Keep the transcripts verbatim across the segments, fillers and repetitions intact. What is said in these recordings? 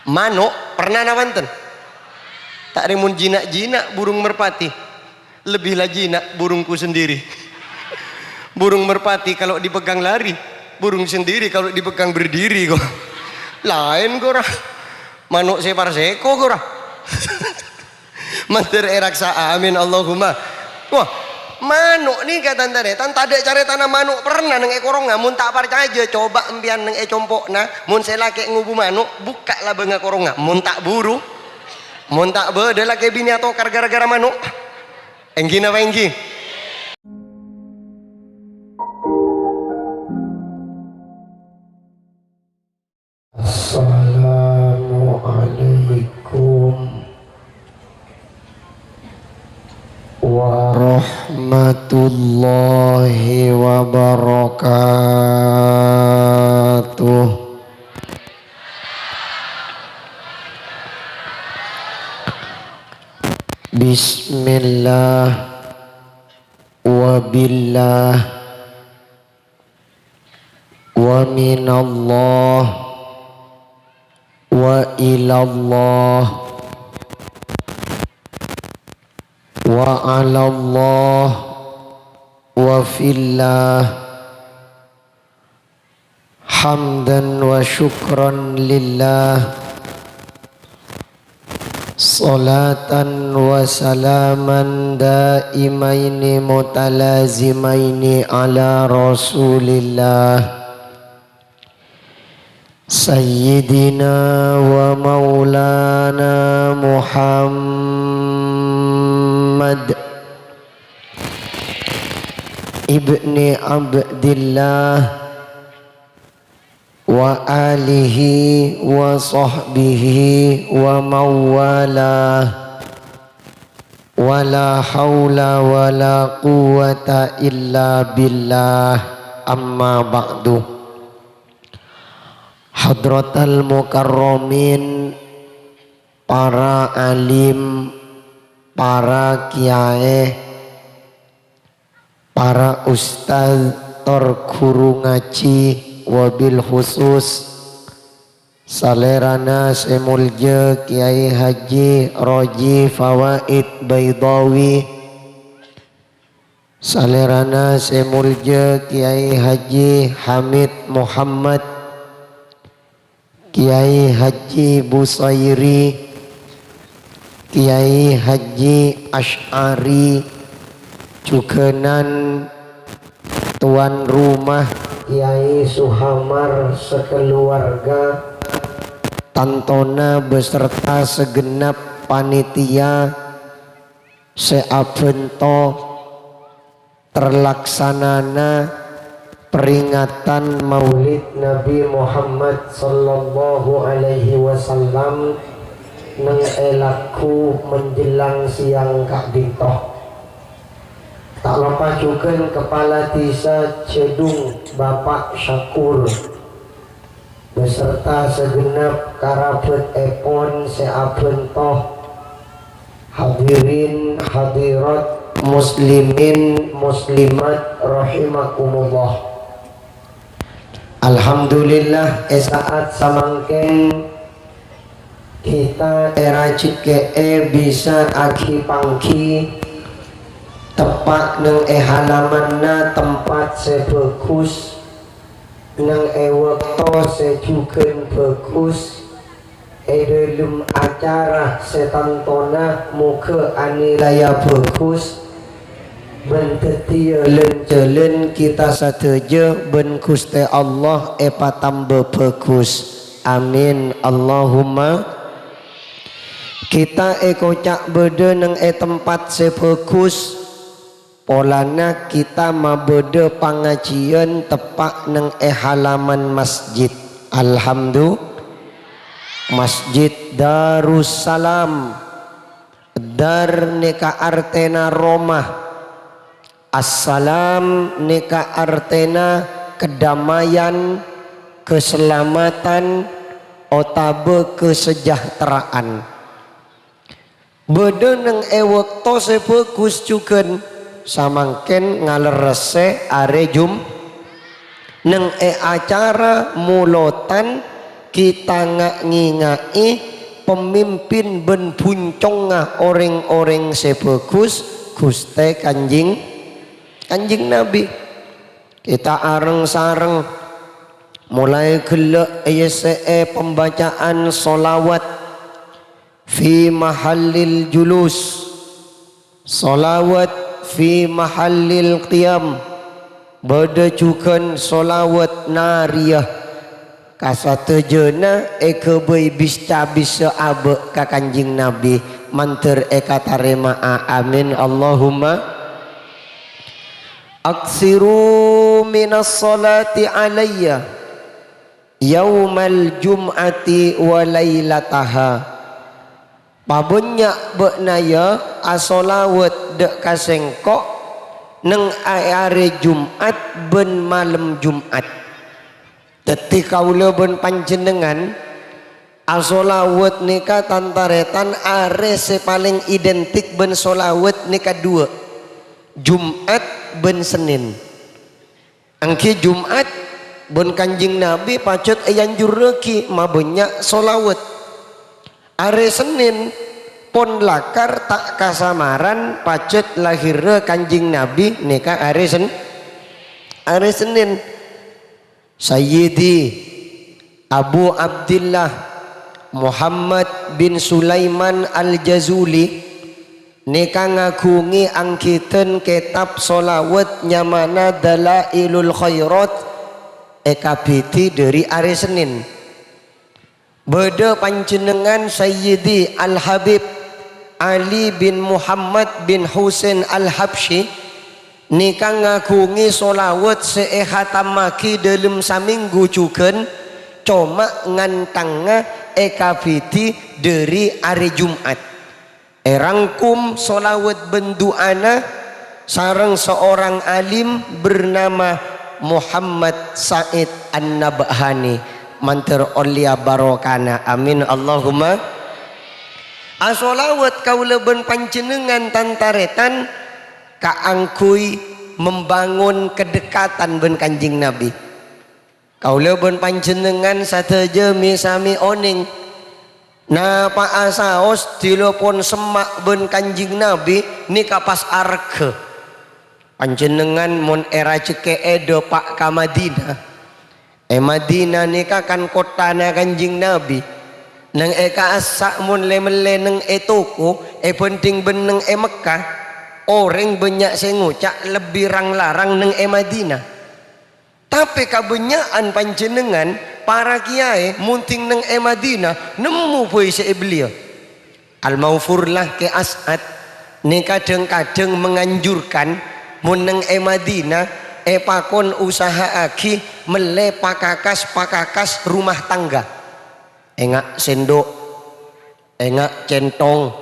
Mano', pernah napa enten? Ta' rèng mon jina'-jina' burung merpati. Lebih la jina' burungku sendiri. Burung merpati kalau dipegang lari, burung sendiri kalau dipegang berdiri kok. Laèn kok ra. Mano' sè parsèko kok ra. Mandhâr èraksa'a, amin, Allahumma. Wah, mano' nèka tan-tarètan, tadâ' carètana mano' pernah neng è korongnga. Mon ta' parcajâ, coba empèyan neng è compo'na. Mon sè lakè' ngobu mano', bukka' labângnga korongnga. Mon ta' buru, mon ta' bâdâ lakè binè atokar gara-gara mano'. Èngghi napa èngghi? Assalamualaikum warahmatullahi wabarakatuh. Bismillah, wabillah, wa minallah, wa ilallah, wa alallah, wa fillah. Hamdan wa syukran lillah. Salatan wa salaman daimaini mutalazimaini ala Rasulillah. Sayyidina wa maulana Muhammad ibni Abdillah wa alihi wa sahbihi wa mawala. Wa la haula wa la quwwata illa billah. Amma ba'du. Hadratal mukarramin, para alim, para kiyaè, para ustad tor ghuru ngajhi, wabil khusus salèrana sè molja Kiai Haji Roji Fawaid Baidawi, salèrana sè molja Kiai Haji Hamid Muhammad, Kiai Haji Busairi, Kiai Haji Asy'ari, jhughânan tuan rumah Kiai Suhamar sakaluwarga, tantona beserta segenap panitia sè abhânto terlaksanana peringatan Maulid Nabi Muhammad sallallahu alaihi wasallam neng è lagghu menjelang siang ka'dinto. Ta' loppa jhughân Kepala Desa Jhâdhung, Bapak Syakur, beserta segenap karabhâtèpon sè abhânto. Hadirin hadirat, muslimin muslimat rahimakumullah. Alhamdulillah, è sa'at samangkèn kita èrajhekkè'è bisa aghi-pangghi teppa' neng è halamanna tempat sè bhâghus, neng è bâkto sè jhughân bhâghus, è dhâlem acara sè tantona moghâ anilaiya bhâghus, bân dhâddhiyâ lân-jhâlân kita sadhâjâ bân Ghustè Allah èpatamba bhâghus. Amin, Allahumma. Kita èkoca' bâdâ neng è tempat sè bhâghus, polana kita mabâdâ pangajiyân teppa' neng è halaman masjid. Alhamdu-, Masjid Darussalam. Dar nèka artèna roma. Assalam nèka artèna kadammayan, kasalamatan, otabâ kasajahtera'an. Bâdâ neng è bâkto sè bhâghus jhughân, samangkèn ngalerressè arè Jum-, neng è acara molodhân Kita nga-, ngènga'è pemimpin bân bhuncongnga orèng-orèng sè bhâghus, Ghustè Kanjeng, Kanjeng Nabi. Kita areng-sareng molaè ghellâ' èyessè'è pembacaan sholawat fi mahallil julus, sholawat fi mahallil qiyam, bâdâ jhughân sholawat nariyah. Kasadhâjâna èghâbây bis-cabis sè abâ' ka Kanjeng Nabi, mandhâr èkatarèma'a. Amin, Allahumma. Aksiru minas sholati alayya yaumal jum'ati wa lailataha. Pabânnya' bâ'na, ya, asholawat dâ' ka sèngko' neng a-, arè Jum'at bân malem Jum'at. Dhâddhi, kaulâ bân panjhennengngan asholawat nèka, tan-tarètan, arè sè palèng identik bân sholawat nèka duwâ', Jum'at bân Sennèn. Èngghi Jum'at, bân Kanjeng Nabi pajhât èanjurraghi mabânnya' sholawat. Arè Sennèn pon lakar ta' kasamaran pajhât lahèrra Kanjeng Nabi nèka arè Sen-, arè Sennèn. Sayyidi Abu Abdillah Muhammad bin Sulaiman Al-Jazuli nèka ngaghungè anggidhân kètab sholawat nyamana Dalailul Khairat, èkabidi dhâri arè Sennèn. Bâdâ panjhennengngan Sayyidi Al-Habib Ali bin Muhammad bin Husain Al-Habsyi nèka ngaghungè sholawat sè èkhatammaghi dâlem samènggu jhughân, coma ngantangnga èkabidi dhâri arè Jum'at. Èrangkum sholawat bân du'ana sareng seorang alim bernama Muhammad Said An-Nabhani. Mandhâr ollèya barokana. Amin, Allahumma. Asholawat kaulâ bân panjhennengngan, tan-tarètan, kaangghuy membangun kedekatan bân Kanjeng Nabi. Kaulâ bân panjhennengngan sadhâjâ mè-, samè onèng, napa'a saos dhilâ pon semma' bân Kanjeng Nabi nèka pas arghâ. Panjhennengngan mon èrajhekkè'è dâpa' ka Madinah, è Madinah nèka kan kotthana Kanjeng Nabi. Neng è ka'assa' mon lè-mellè neng è toko, èbhânḍhing bân neng è Mekkah, orèng bânnya' sè ngoca' lebbi rang-larang neng è Madinah. Tapè kabânnya'an panjhennengngan para kèyaè mon dhing neng è Madinah nemmo bhâi sè èbelliyâ. Al-Maghfurlah Kè As'ad nèka dhâng-kadhâng menganjurkan mon neng è Madinah èpakon usaha'aghi mellè pakakas-pakakas rumah tangga. Ènga' sèndhuk, ènga' cènthong,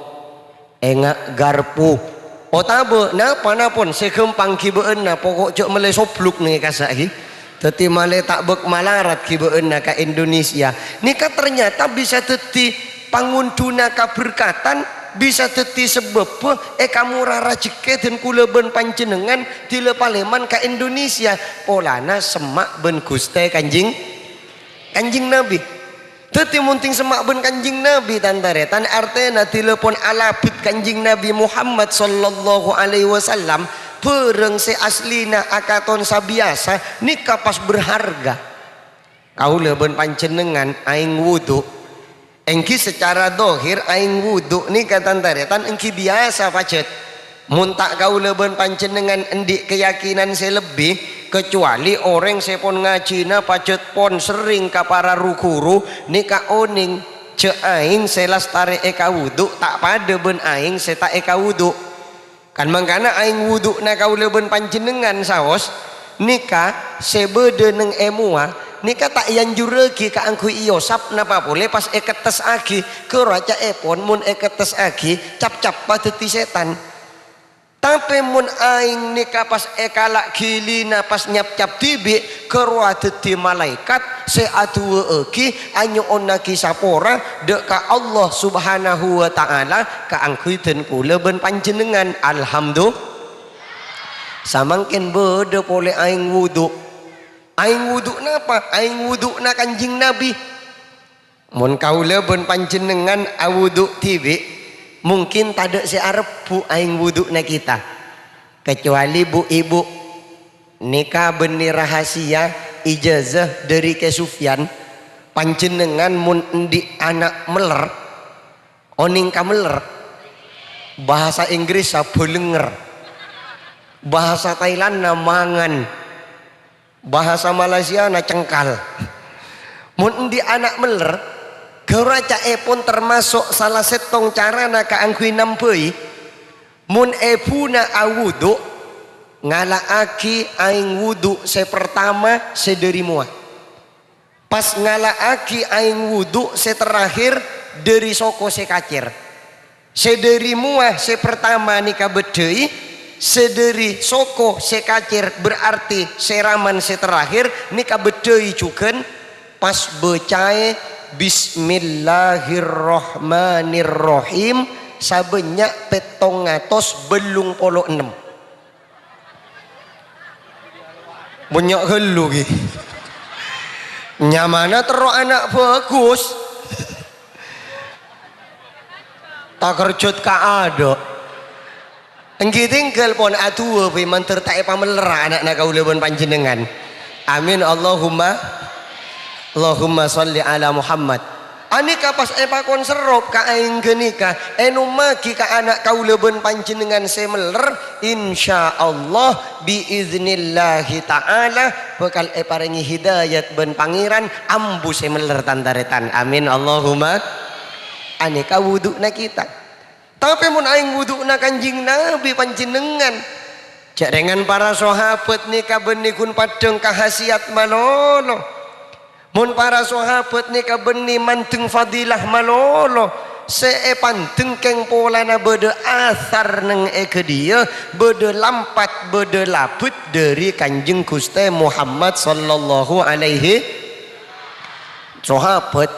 ènga' garpu, otabâ napa-napa pon sè ghâmpang ghi' bâ'na, poko' jhâ' mellè sobluk nèka sa' ghi. Dhâddhi malè ta' bâk malarat ghi' bâ'na ka Indonesia. Nèka ternyata bisa dhâddhi pangondhuna kaberkatan, bisa dhâddhi sabâbbhâ èkamora rajhekkè dân kaulâ bân panjhennengngan dhilâ palèman ka Indonesia, polana semma' bân Ghustè Kanjeng, Kanjeng Nabi. Dhâddhi, mon dhing semma' bân Kanjeng Nabi, tan-tarètan, artèna dhilâ pon alabit Kanjeng Nabi Muhammad sallallahu alaihi wasallam, bhârâng sè aslina akaton sabiyasa, nèka pas berharga. Kaulâ bân panjhennengngan aèng wudhu'. Èngghi secara dhahir aèng wudhu' nèka, tan-tarètan, èngghi biyasa pajhât. Mon ta' kaulâ bân panjhennengngan anḍi' keyakinan sè lebbi, kecuali orèng sè pon ngajhina pajhât pon serrèng ka para ru-ghuru, nèka onèng jhâ' aèng sè lastarè èkawudhu' ta' paḍâ bân aèng sè ta' èkawudhu'. Kan mangkana aèng wudhu'na kaulâ bân panjhennengngan saos nèka sè bâḍâ neng è mowa nèka ta' èanjurraghi kaangghuy èosap napa polè pas èkettessaghi, ghârowa ca'èpon mon èkettessaghi cap-cappa dhâddhi sètan. Tapè mon aèng nèka pas èkala' ghilina pas nyap-cap dhibi', ghârowa dhâddhi malaèkat sè adu'a'aghi, anyo'onnaghi sapora ḍâ' ka Allah Subhanahu wa Ta'ala kaangghuy dân kaulâ bân panjhennengngan. Alhamdu-, samangkèn bâḍâ polè aèng wudhu'. Aèng wudhu' napa? Aèng wudhu'na Kanjeng Nabi. Mon kaulâ bân panjhennengngan awudu dhibi', mungkin tadâ' sè arebbhu' aèng wudu'na kita. Kecuali bu-ibu, nèka bânnè rahasia ijazah dâri Kè Sufyan, panjhennengngan mon andi' ana' mèller, onèng ka mèller, bahasa Inggris sabâlènger, bahasa Thailandna mangan, bahasa Malaysiana cengkal. Mon andi' ana' mèller, ghârâ ca'èpon tamaso' sala sèttong carana kaangghuy nambâi. Mon èbhuna awudu', ngala'aghi aèng wudu' sè partama sè dâri mowa. Pas ngala'aghi aèng wudu' sè terakhir dâri soko sè kacèr. Sè dâri mowa sè partama nèka bâddhâi, sè dâri soko sè kacèr, berarti sèraman sè terakhir nèka bâddhâi jhughân, pas bâcaè Bismillahirrahmanirrahim sabânnya' pèttong atos bâllung polo ennem. Bânnya' ghâllu, ghi. Nyamana terro ana' bhâghus. Takerjhut ka adâ'. Èngghi tinggal pon adu'a bhâi mandhâr ta' èpamèllèra ana'na kaulâ bân panjhennengngan. Amin, Allahumma, Allahumma shalli ala Muhammad. Anèka pas èpakon serrop ka aèng ghânèka, ènommaghi ka ana' kaulâ bân panjhennengngan sè mèller, insyaallah, biiznillahi ta'ala, bhâkal èparèngè hidayat bân Pangèran ambu sè mèller tan-tarètan. Amin, Allahumma. Anèka wudu'na kita. Tapè mon aèng wudu'na Kanjeng Nabi panjhennengngan, jhâ' rèngan para sahabat nèka bânnè ghun paddhâng kahasiyat malolo. Mon para sahabat nèka bânnè mandeng fadilah malolo, sè èpandeng kèng polana bâdâ asar neng è ghâdhiyâ, bâdâ lampat, bâdâ labât dâri Kanjeng Ghustè Muhammad sallallahu alaihi. Sahabat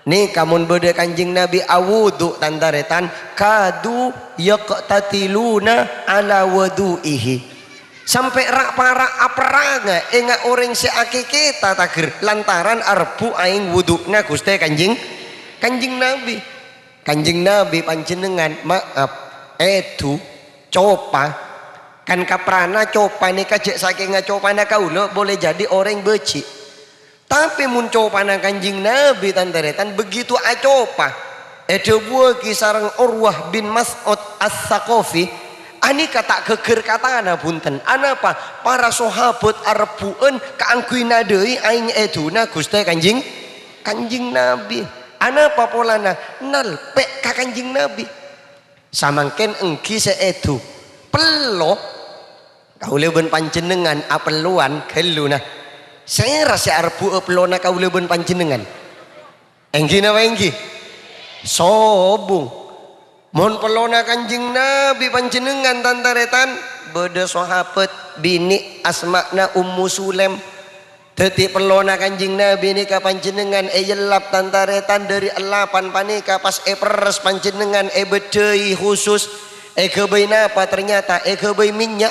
nèka mon bâdâ Kanjeng Nabi awudu', tan-tarètan, kadu yaqtatiluna ala wudu'ihi. Sampè' ra'-para' aperranga enga' orèng sè akèkèta tagher lantaran arebbhu' aèng wudu'na Ghustè Kanjeng, Kanjeng Nabi. Kanjeng Nabi panjhennengngan, maaf, èdhu, copa, kan kaprana copa nèka jhâ' sakènga copana kaulâ, boleh jadi orèng bâji'. Tapè mon copana Kanjeng Nabi, tan-tarètan, begitu acopa, èdhâbuwâghi sareng Urwah bin Mas'ud As-Saqafi, anèka ta' ghâgghâr katana, bhunten. Anapa? Para sahabat arebbhu'ân kaangghuy nadâi aèng èdhuna Ghustè Kanjeng, Kanjeng Nabi. Anapa polana? Nalpè' ka Kanjeng Nabi. Samangkèn èngghi sè èdhu. Pello. Kaulâ bân panjhennengngan apellowan ghâllu, nah. Sèra sè arebbhu'â pellona kaulâ bân panjhennengngan? Èngghi napa èngghi? Sobung. Mon pellona Kanjeng Nabi panjhennengngan, tan-tarètan, bâdâ sahabat binè' asmana Ummu Sulaim. Dhâddhi pellona Kanjeng Nabi nèka panjhennengngan èyellap, tan-tarètan, dâri ellapan panèka pas èperres panjhennengngan èbâddhâi khusus. Èghâbây napa? Ternyata èghâbây mènnya'.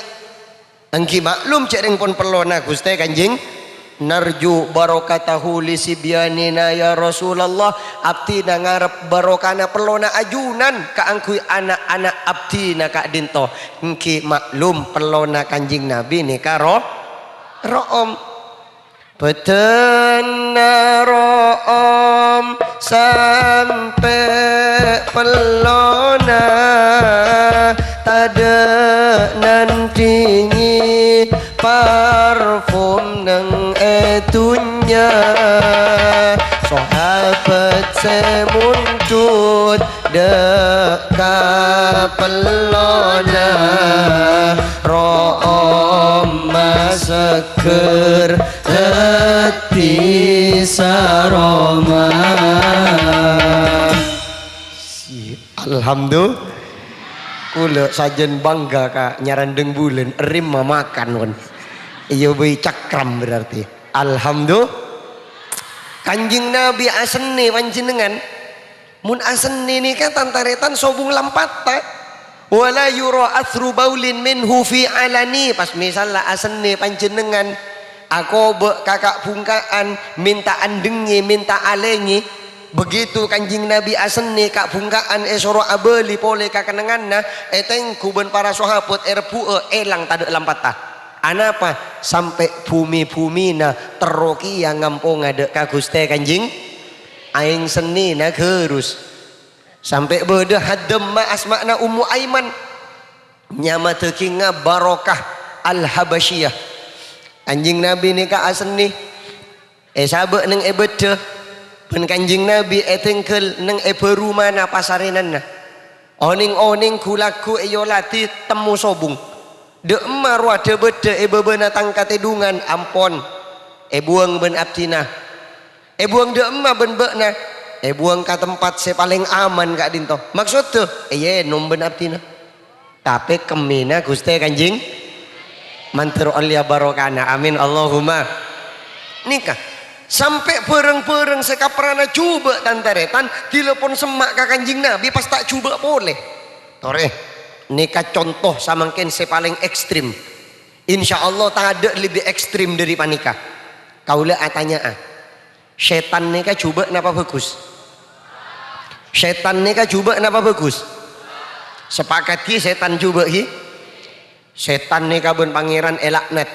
Èngghi maklum jhâ' rèng pon pellona Ghustè Kanjeng. Narju barokatahu li sibyanina ya Rasulullah. Abdhina ngarep barokana pellona ajunan kaangghuy ana'-ana' abdhina ka'dinto. Èngghi maklum pellona Kanjeng Nabi nèka ro-, ro'om. Bâdânna ro'om sampè' pellona, tadâ' nandhingè parfum neng è dhunnya. Sahabat sè mondhut dâ' ka pellona, ro'om masègghâr dhâddhi saroma. Si-, Alhamdulillah. Kaulâ sajân bangga ka nyarandhâng bulân, èrèm mamakan, pon. Iyâ bhâi cakram berarti. Alhamdulillah. Kanjeng Nabi asennè panjhennengngan. Mon asennè nèka tan-tarètan sobung lampatta. Wala yura athru baulin minhu fi alani. Pas misalla asennè panjhennengngan, akobâ' ka ka'-bhungka'an, mènta andhengngè, mènta alèngè. Begitu Kanjeng Nabi asennè ka'-bhungka'an èsoro abâli polè ka kennengnganna, ètengghu bân para sahabat èrebbu'â èlang tadâ' lampatta. Anapa? Sampè' bhumè-bhumèna terro kèya ngamponga dâ' ka Ghustè Kanjeng. Aèng sennèna ghârus. Sampè' bâdâ haddamma asma'na Ummu Aiman. Nyama dâggingnga Barokah Al-Habasyiyah. Kanjeng Nabi nèka asennè. Èsabâ' neng è bâddhâ, bân Kanjeng Nabi ètèngghâl neng è bârumana pasarènanna. Onèng-onèng ghu-lagghu èyoladhi temmo sobung. Dâ' emma rowa dâ-bâddhâ è bâbâna tang katèdungan ampon èbuwâng bân abdhina. Èbuwâng dâ' emma bân bâ'na, èbuwâng ka tempat sè palèng aman ka'dinto. Maksoddhâ, èyènom bân abdhina. Tapè kemmèna Ghustè Kanjeng mandhâr ollèya barokana. Amin, Allahumma. Nèka, sampè' bhârâng-bhârâng sè kaprana jhubâ' tan-tarètan, dhilâ pon semma' ka Kanjeng Nabi pas ta' jhubâ' polè. Torè, nèka conto samangkèn sè palèng èkstrèm. Insyaallah tadâ' lebbi èkstrèm dâri panèka. Kaulâ atanya'a. Sètan nèka jhubâ' napa bhâghus? Sètan nèka jhubâ' napa bhâghus? Sapakadhi sètan jhubâ', ghi? Sètan nèka bân Pangèran èlaknat.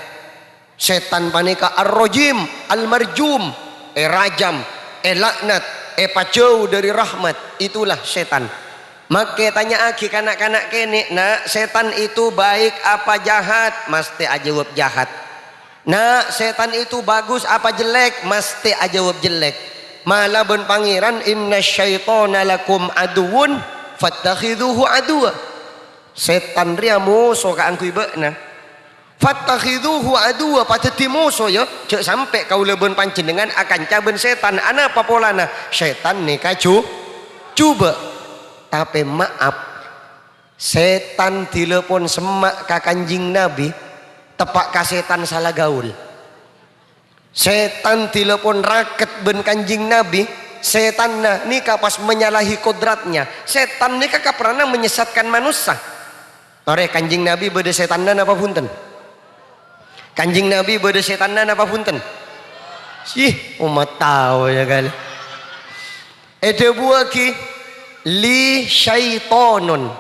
Sètan panèka ar-rajim, al-marjum, èrajam, èlaknat, èpajâu dâri rahmat. Itulah sètan. Makè tanya'aghi kana'-kana' kènè', "Na', sètan itu baik apa jahat?" Masthè ajâwâb jahat. "Na', sètan itu bagus apa jelek?" Masthè ajâwâb jelek. Mala bân Pangèran, "Inna syaitana lakum aduwwun fattakhidzuhu aduwwa." Sètan rèya moso kaangghuy bâ'na. "Fattakhidzuhu aduwwa," padhâddhi moso, ya. Jhâ' sampè' kaulâ bân panjhennengngan akanca bân sètan. Anapa polana? Sètan nèka jhu-, jhubâ'. Tapè ma'ap, Sètan dhilâ pon semma' ka Kanjeng Nabi, teppa' ka sètan sala gaul. Sètan dhilâ pon raket bân Kanjeng Nabi, sètanna nèka pas menyalahi kodratnya. Sètan nèka kaprana menyesatkan manossa. Torè, Kanjeng Nabi bâdâ sètanna napa bhunten? Kanjeng Nabi bâdâ sètanna napa bhunten? Sih, ommat tao ya kali. Èdhâbuwâghi, "Li syaitonun,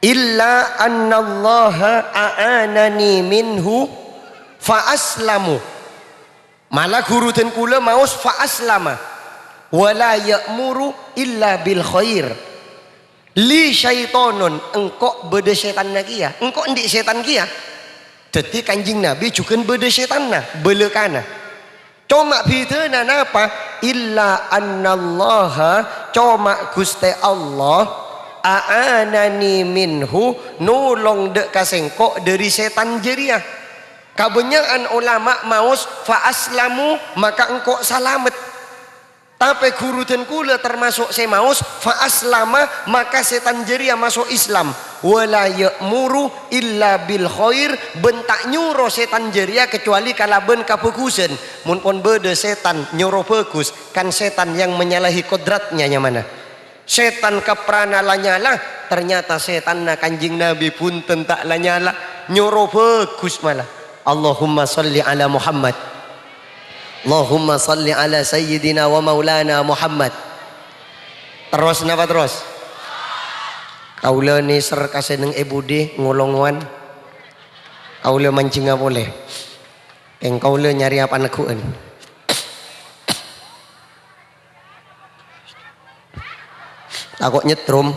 illa annallaha a'anani minhu fa aslamu." Mala ghuru dân kulâ maos fa aslama, "Wa la ya'muru illa bil khair." "Li syaitonun," engko' bâdâ sètanna kèya, engko' andi' sètan kèya. Dhâddhi Kanjeng Nabi jhughân bâdâ sètanna, bâlâkana. Coma bhidhâna napa? "Illa annallaha," coma Ghustè Allah, "a'anani minhu," nolong dâ' ka sèngko' dâri sètan jârèya. Kabânnya'an olama maos, "Fa aslamu," maka engko' salamet. Tapè ghuru dân kulâ tamaso' sè maos, "Fa aslama," maka sètan jârèya maso' Islam. "Wa la ya'muru illa bil khair," bân ta' nyoro sètan jârèya kacobâli kalabân kabhâghusân. Mon pon bâdâ sètan nyoro bhâghus, kan sètan yang menyalahi kodratnya nyamana. Sètan kaprana la nyala, ternyata sètanna Kanjeng Nabi bhunten ta' la nyala, nyoro bhâghus mala. Allahumma shalli ala Muhammad. Allahumma shalli ala sayyidina wa maulana Muhammad. Terros napa terros? Kaulâ nèser ka sè neng è budi ngolongowan. Kaulâ manjhengnga polè. Kèng kaulâ nyarèya paneggu'ân. Tako' nyetrom.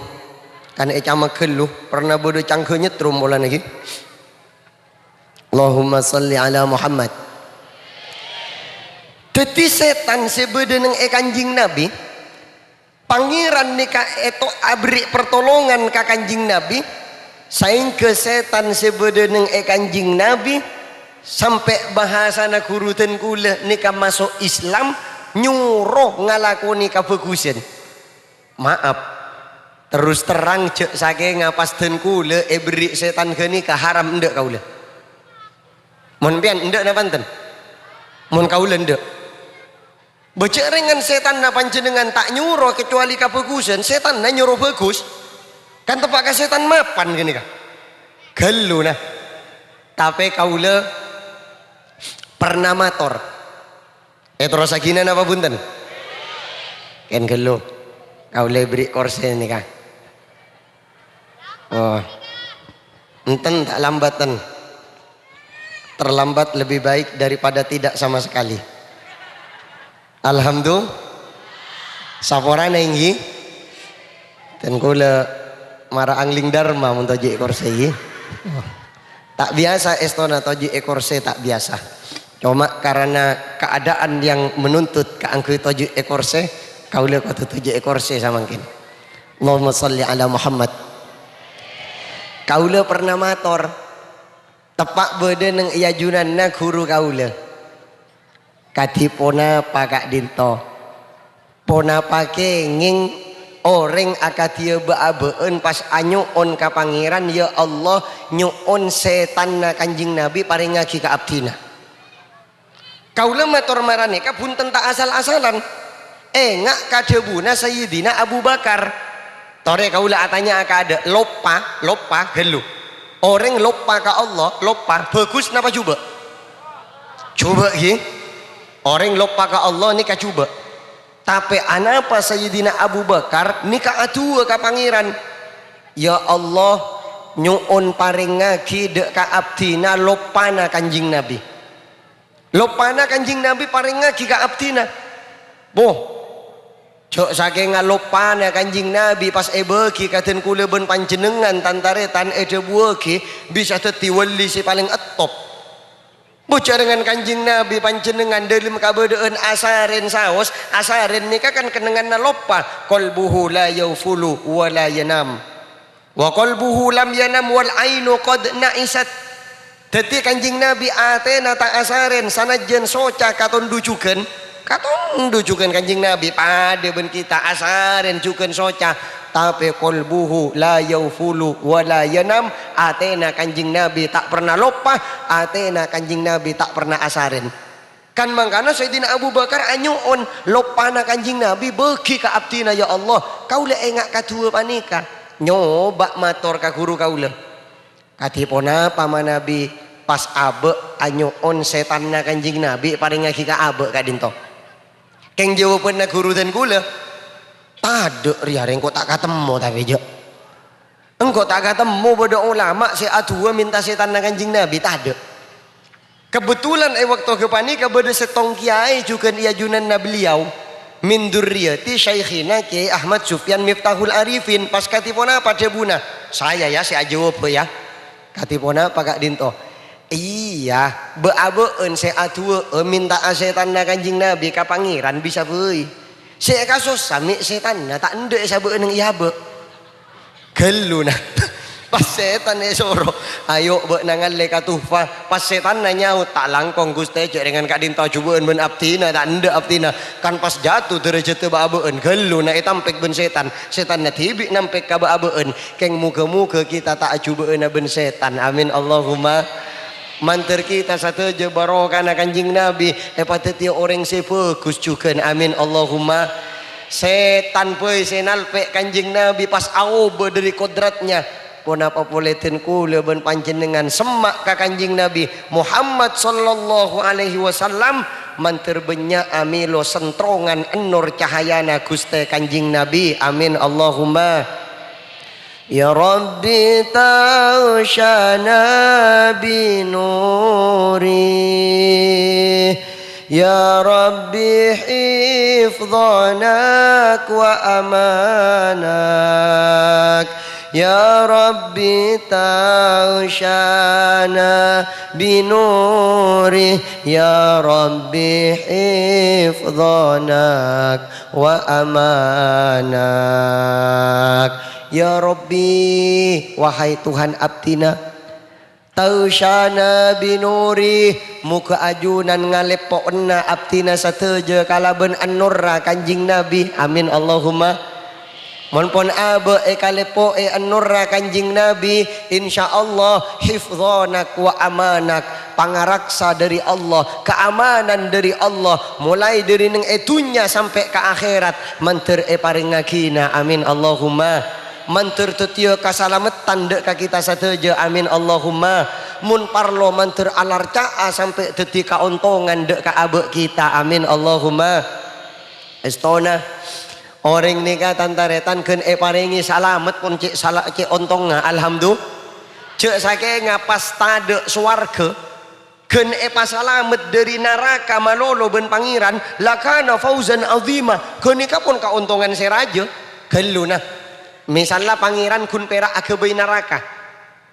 Kan è camat ghâllu, pernah bâdâ cangghâ nyetrom polana ghi. Allahumma shalli ala Muhammad. Dhâddhi sètan sè bâdâ neng è Kanjeng Nabi, Pangèran nèka èto-, aberri' pertolongan ka Kanjeng Nabi, saèngghâ sètan sè bâdâ neng è Kanjeng Nabi, sampè' bhâsana ghuru dân kulâ nèka maso' Islam, nyoro ngalakonè kabhâghusân. Maaf, terros terrang jhâ' sakènga pas dân kulâ èberri' sètan ghânèka haram endâ' kaulâ. Mon empèyan endâ' napa enten? Mon kaulâ endâ'. Bâjâ' rèngan sètanna panjhennengngan ta' nyoro kacobâli kabhâghusân, sètanna nyoro bhâghus. Kan teppa' ka sètan mapan ghânèka. Ghâllu, nah. Tapè kaulâ pernah mator. Èterrossaghina napa bhunten? Kèng ghâllu, kaulâ èberri' korsè nèka. Oh. Enten, ta' lambâten. Terlambat lebih baik daripada tidak sama sekali. Alhamdulillah. Saporana ènggi. Dan kaulâ mara angling dharma mon toju' è korsè, ènggi. Ta' biyasa èstona toju' è korsè, ta' biyasa. Coma karena keadaan yang menuntut kaangghuy toju' è korsè, kaulâ kodhu toju' è korsè samangkèn. Allahumma shalli ala Muhammad. Kaulâ pernah mator, teppa' bâdâ neng è ajunanna ghuru kaulâ. Kadhi ponapa ka'dinto? Ponapa kèngèng orèng akadhiyâ bâ'-abâ'ân pas anyo'on ka Pangèran, "Ya Allah, nyo'on sètanna Kanjeng Nabi parèngngaghi ka abdhina." Kaulâ mator maranèka bhunten ta' asal-asalan. Ènga' ka dhâbuna Sayyidina Abu Bakar. Torè kaulâ atanya'a ka adâ', loppa, loppa, ghâllu. Orèng loppa ka Allah, loppa, bhâghus napa jhubâ'? Jhubâ', ghi. Orèng loppa ka Allah nèka jhubâ'. Tapè anapa Sayyidina Abu Bakar nèka adu'a ka Pangèran, "Ya Allah, nyo'on parèngngaghi dâ' ka abdhina loppana Kanjeng Nabi." Loppana Kanjeng Nabi parèngngaghi ka abdhina. Boh, jhâ' sakènga loppana Kanjeng Nabi pas èbâghi ka dân kaulâ bân panjhennengngan tan-tarètan èdhâbuwâghi bisa dhâddhi wali sè palèng ettop. Boh, jhârengan Kanjeng Nabi panjhennengngan dâlem kabâdâ'ân asarèn saos, asarèn nèka kan kennengnganna loppa, "Qalbuhu la yaghfulu wa la yanam." "Wa qalbuhu lam yanam wal ainu qad na'isat." Dhâddhi Kanjeng Nabi atèna ta' asarèn sanajjhân soca katon dhu jhughân. Katon dhu jhughân Kanjeng Nabi padâ bân kita asarèn jhughân soca. Tapè qalbuhu la yaghfulu wa la yanam. Atèna Kanjeng Nabi ta' pernah loppa, atèna Kanjeng Nabi ta' pernah asarèn. Kan mangkana Sayyidina Abu Bakar anyo'on, "Loppana Kanjeng Nabi bâghi ka abdhina, ya Allah. Kaulâ ènga' kadhuwâ panèka." Nyoba' mator ka ghuru kaulâ, "Kadhi ponapa manabi pas abâ' anyo'on sètanna Kanjeng Nabi èparèngngaghi ka abâ' ka'dinto?" Kèng jâwâbhânna ghuru dân kaulâ, "Tadâ' rèya, rèng engko' ta' katemmo tapè, jâ'." Engko' ta' katemmo bâdâ olama sè adu'a mènta sètanna Kanjeng Nabi, tadâ'. Kebetulan è bâkto ghâpanèka bâdâ sèttong kèyaè jhughân è ajunanna beliau, min dzurriyyati Syaikhina Kiai Ahmad Sufyan Miftahul Arifin, pas kadhi ponapa dhâbuna, "Saya, ya, sè ajâwâbhâ, ya." "Kadhi ponapa ka'dinto?" "Iyâ, bâ'-abâ'ân sè adu'â'â mènta'a sètanna Kanjeng Nabi ka Pangèran bisa bhâi. Sè èkasossa mè' sètanna ta' endâ' èsabâ'â neng è abâ'." Ghâllu, na. Pas sètan èsoro, "Ayo, bâ'na ngallè ka Tuhfah." Pas sètanna nyaot, "Ta' langkong, Ghustè, jhâ' rèngan ka'dinto ajubâ'ân bân abdhina, ta' endâ' abdhina. Kan pas jâto dârâjhâddhâ bâ'-abâ'ân." Ghâllu, na, ètampèk bân sètan. Sètanna dhibi' nampèk ka bâ'-abâ'ân. Kèng moghâ-moghâ kita ta' ajubâ'âna bân sètan. Amin, Allahumma. Mandhâr kita sadhâjâ barokana Kanjeng Nabi èpadhâddhiyâ orèng sè bhâghus jhughân. Amin, Allahumma. Sètan bhâi sè nalpè' Kanjeng Nabi pas aobâ dâri kodratnya. Ponapa polè dân kaulâ bân panjhennengngan semma' ka Kanjeng Nabi Muhammad sallallahu alaihi wasallam, mandhâr bânnya' amèlo sentrongan ennor cahayana Ghustè Kanjeng Nabi. Amin, Allahumma. Ya Rabbi, taghyishana bi nuri. Ya Rabbi, hifdhanak wa amanak. Ya Rabbi, taghyishana bi nuri. Ya Rabbi, hifdhanak wa amanak. Ya Rabbi, wahai Tuhan abdhina, taghyishana bi nuri, moghâ ajunan ngalèppo'ana abdhina sadhâjâ kalabân ennorra Kanjeng Nabi. Amin, Allahumma. Mon pon abâ' èkalèppo'è ennorra Kanjeng Nabi, insyaallah hifdhanak wa amanak, pangaraksa dâri Allah, kaamanan dâri Allah, molaè dâri neng è dhunnya sampè' ka akhèrat, mandhâr èparèngngaghina. Amin, Allahumma. Mandhâr dhâddhiyâ kasalameddhân dâ' ka kita sadhâjâ. Amin, Allahumma. Mon parlo, mandhâr alarca'a sampè' dhâddhi kaontongan dâ' ka abâ' kita. Amin, Allahumma. Èstona. Orèng nèka tan-tarètan ghân èparèngè salamet pon cè' sala-, cè' ontongnga, alhamdu-, jhâ' sakènga pas tadâ' sowarghâ, ghân èpasalamet dâri naraka malolo bân Pangèran, lakana fauzan azima, ghânèka pon kaontongan sè rajâ. Ghâllu, nah, misalla Pangèran ghun pèra' aghâbây naraka.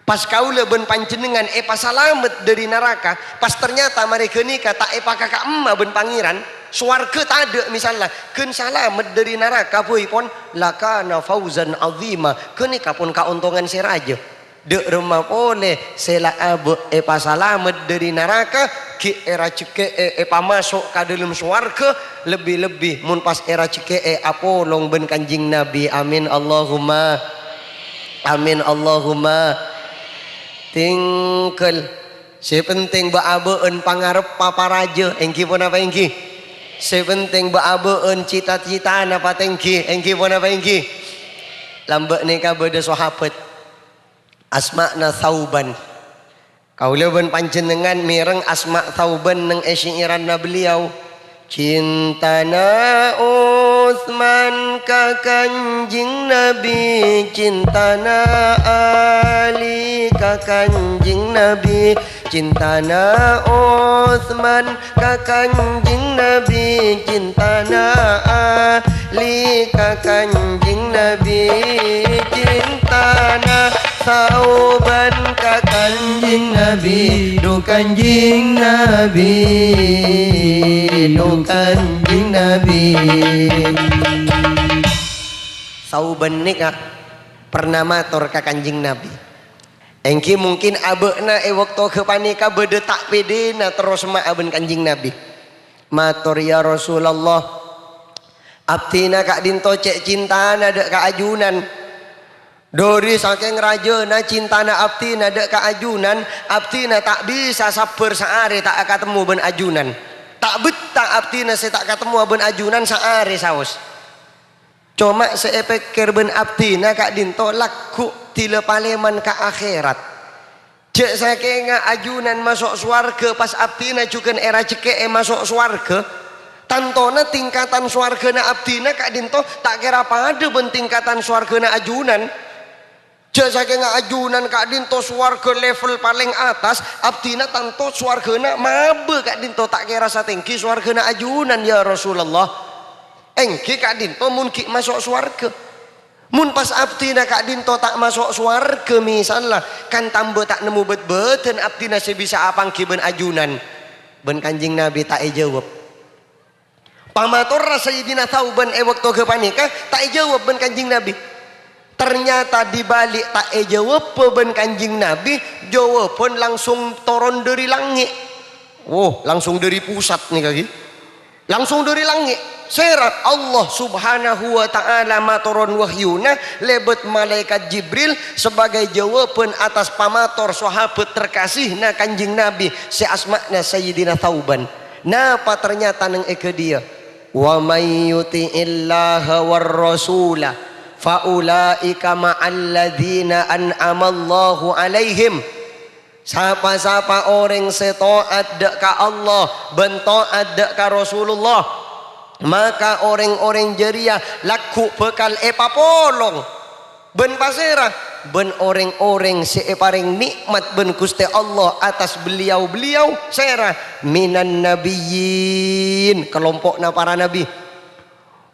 Pas kaulâ bân panjhennengngan èpasalamet dâri naraka, pas ternyata marè ghânèka ta' èpakaka'emma bân Pangèran, sowarghâ tadâ' misalla, ghân salamet dâri naraka bhâi pon, lakana fauzan azima, ghânèka pon kaontongan sè rajâ. Dâ' remma polè sè la abâ' èpasalamet dâri naraka, ghi' èrajhekkè'è èpamaso' ka dâlem sowarghâ, lebbi-lebbi mon pas èrajhekkè'è apolong bân Kanjeng Nabi. Amin, Allahumma. Amin, Allahumma. Tèngghâl. Sè penting bâ'-abâ'ân pangarebbhâ parajâ, èngghi ponapa èngghi? Sè penting bâ'-abâ'ân cita-citana patèngghi, èngghi ponapa èngghi? Lambâ' nèka bâdâ sahabat, asma'na Sauban. Kaulâ bân panjhennengngan mèreng asma' Sauban neng è syè'iranna beliau. Cintana Utsman ka Kanjeng Nabi, cintana Ali ka Kanjeng Nabi, cintana Utsman ka Kanjeng Nabi, cintana Ali ka Kanjeng Nabi, cintana Sauban ka Kanjeng Nabi, dhu Kanjeng Nabi, dhu Kanjeng Nabi. Sauban nèka pernah mator ka Kanjeng Nabi. Èngghi mungkin abâ'na è bâkto ghâpanèka bâdâ ta' pèdina terro semma'a bân Kanjeng Nabi. Mator, "Ya Rasulullah, abdhina ka'dinto cè' cintana dâ' ka ajunan. Dâri sakèng rajâna cintana abdhina dâ' ka ajunan, abdhina ta' bisa sabbhâr saarè ta' akatemmo bân ajunan. Ta' bettha abdhina sè ta' katemmowa bân ajunan saarè saos." Coma sè èpèkkèr bân abdhina ka'dinto lagghu' dhilâ palèman ka akhèrat. Jhâ' sakènga ajunan maso' sowarghâ pas abdhina jhughân èrajhekkè'è maso' sowarghâ, tantona tingkatan sowarghâna abdhina ka'dinto ta' kèra padâ bân tingkatan sowarghâna ajunan. Jhâ' sakènga ajunan ka'dinto sowarghâ level palèng attas, abdhina tanto sowarghâna mabâ ka'dinto ta' kèra satèngghi sowarghâna ajunan, ya Rasulullah. Èngghi ka'dinto mon ghi' maso' sowarghâ. Mon pas abdhina ka'dinto ta' maso' sowarghâ, misalla, kan tamba ta' nemmo bâd-bâdân abdhina sè bisa apangghi bân ajunan. Bân Kanjeng Nabi ta' èjâwâb. Pamatorra Sayyidina Thauban è bâkto ghâpanèka ta' èjâwâb bân Kanjeng Nabi. Ternyata di balik ta' èjâwâbbhâ bân Kanjeng Nabi, jâwâbhân langsung toron dâri langngè'. Wo, langsung dâri pusat nèka ghi. Langsung dâri langngè'. Sèra Allah Subhanahu wa Ta'ala matoron wahyuna lèbât malaèkat Jibril sebagai jâwâbhân atas pamator sahabat terkasihna Kanjeng Nabi sè asma'na Sayyidina Thauban. Napa ternyata neng è ghâdhiyâ? "Wa may yuti'illaha war rasula fa ulaika ma'alladzina an'amallahu 'alaihim." Sapa-sapa orèng sè to'at dâ' ka Allah bân to'at dâ' ka Rasulullah, maka orèng-orèng jârèya lagghu' bhâkal èpapolong. Bân pasèra? Bân orèng-orèng sè èparèng nè'mat bân Ghustè Allah atas beliau-beliau, sèra? Minan nabiyyin, kalompo'na para nabi.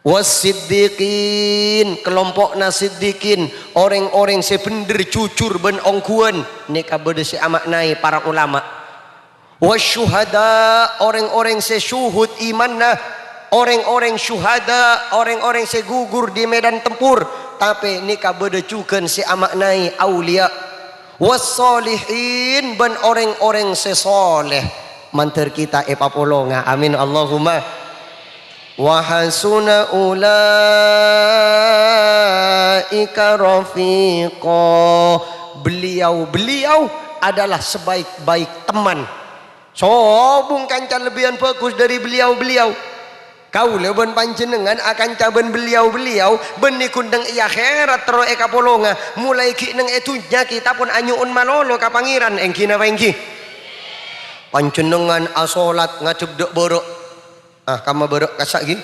Was-siddiqin, kalompo'na siddiqin, orèng-orèng sè bhendher, jujur, bân ongghuwân. Nèka bâdâ sè ama'naè para ulama. Wasyuhada, orèng-orèng sè syuhud imanna, orèng-orèng syuhada, orèng-orèng sè gugur di medan tempur, tapè nèka bâdâ jhughân sè ama'naè auliya. Wassolihin, bân orèng-orèng sè soleh. Mandhâr kita èpapolonga. Amin, Allahumma. Wa hasuna ulaika rafiqa. Beliau-beliau adalah sebaik-baik teman. Sobung kanca lebbiyân bhâghus dâri beliau-beliau. Kaulâ bân panjhennengngan akanca bân beliau-beliau, bânnè ghun neng è akhèrat terro èkapolonga. Molaè ghi' neng è dhunnya kita pon anyo'on malolo ka Pangèran, èngghi napa èngghi? Panjhennengngan asolat ngadhep dâ' bârâ'. Ah, kamma bârâ' kassa' ghi.